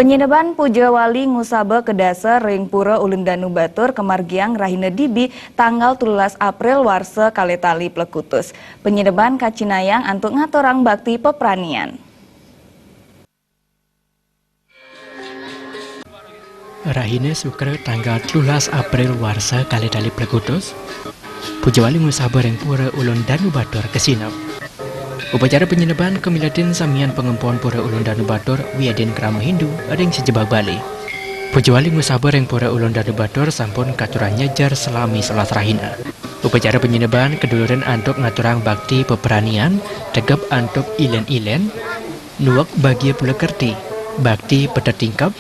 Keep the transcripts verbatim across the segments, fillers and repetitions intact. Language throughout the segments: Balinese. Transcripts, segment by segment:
Panyineban puja wali ngusaba kadasa ring Pura Ulun Danu Batur kamargiang rahina Dibi tanggal telulas April warsa kalih tali plekutus. Panyineban kacinayang antuk ngaturang bakti pepranian. Rahina Sukra tanggal telulas April warsa kalih tali plekutus, puja wali ngusaba ring Pura Ulun Danu Batur kasineb. Upacara panyineban kamiletin samian pangempon Pura Ulun Danu Batur wiadin krama Hindu ring sajebag Bali. Puja wali ngusaba ring Pura Ulun Danu Batur sampun katurang nyejer salami sebelas rahina. Upacara panyineban kadulurin antuk ngaturang bakti pepranian, tegep antuk ilen-ilen, nuek bagia pulakerti, bakti petetingkep,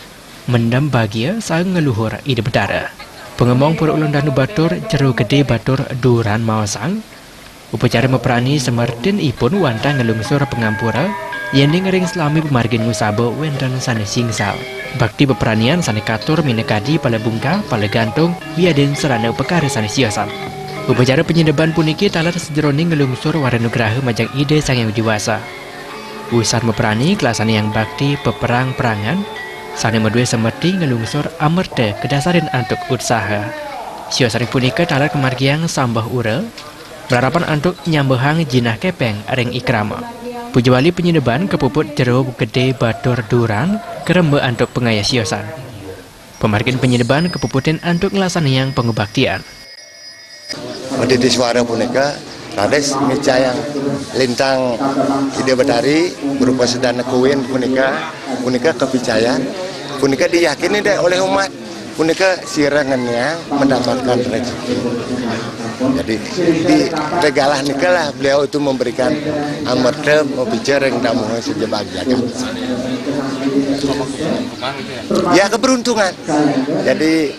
mendem bagia saha ngluhur Ida Betara. Pangempon Pura Ulun Danu Batur, Jero Gede Batur Duran maosang, upacara maprani samertin ipun wantah nglungsur pangampura, yening ring salami pamargin ngusaba wenten sane singsal. Bakti pepranian sane katur minakadi pala bungkah, pala gantung, wiadin sarana upakara sane siosan. Upacara panyineban puniki taler sajeroning nglungsur waranugraha majeng Ida Sang Hyang Widhi Wasa. Usan maprani kalaksanaang bakti peperang-perangan, sane madue samerti nglungsur amerta kadasarin antuk utsaha. Siosaning punika taler kamargiang sambah ura, malarapan antuk nyambahang jinah kepeng ring i krama. Puja wali panyineban kapuput Jero Gede Batur Duran karemba antuk pangayah siosan. Pamargin panyineban kapuputin antuk nglaksanayang pangubaktian. Madidi suara punika raris micayang lintang Ida Betari berupa sedana koin punika, punika kapicayan, punika diyakini deh oleh umat, punika sira ngeniang mendapatkan rezeki. Jadi di tegalah nikalah beliau itu memberikan amerta mapica ring damuh sajebag jagat. Ya, keberuntungan. Jadi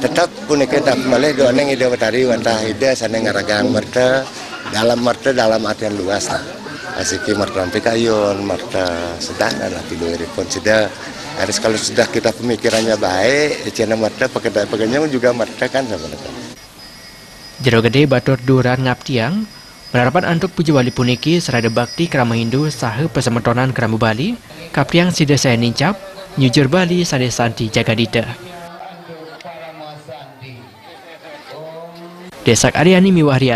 tetap punika tak malih doaning Ida Betari wantah Ida sane ngaragang merta, dalam merta dalam artian luas lah. Asiki merta pikayun, merta sedana lah piluiripun sida. Harus kalau sudah kita pemikirannya baik, cina merta pekerja pekerja juga merta kan sebenarnya. Jero Gede Batur Duran ngaptiang, malarapan antuk puja wali puniki sarada bakti krama Hindu saha pasemetonan krama Bali, kaptiang sida sayan nincap, nyujur Bali sane santi jagadita. Desak Aryani miwah Ria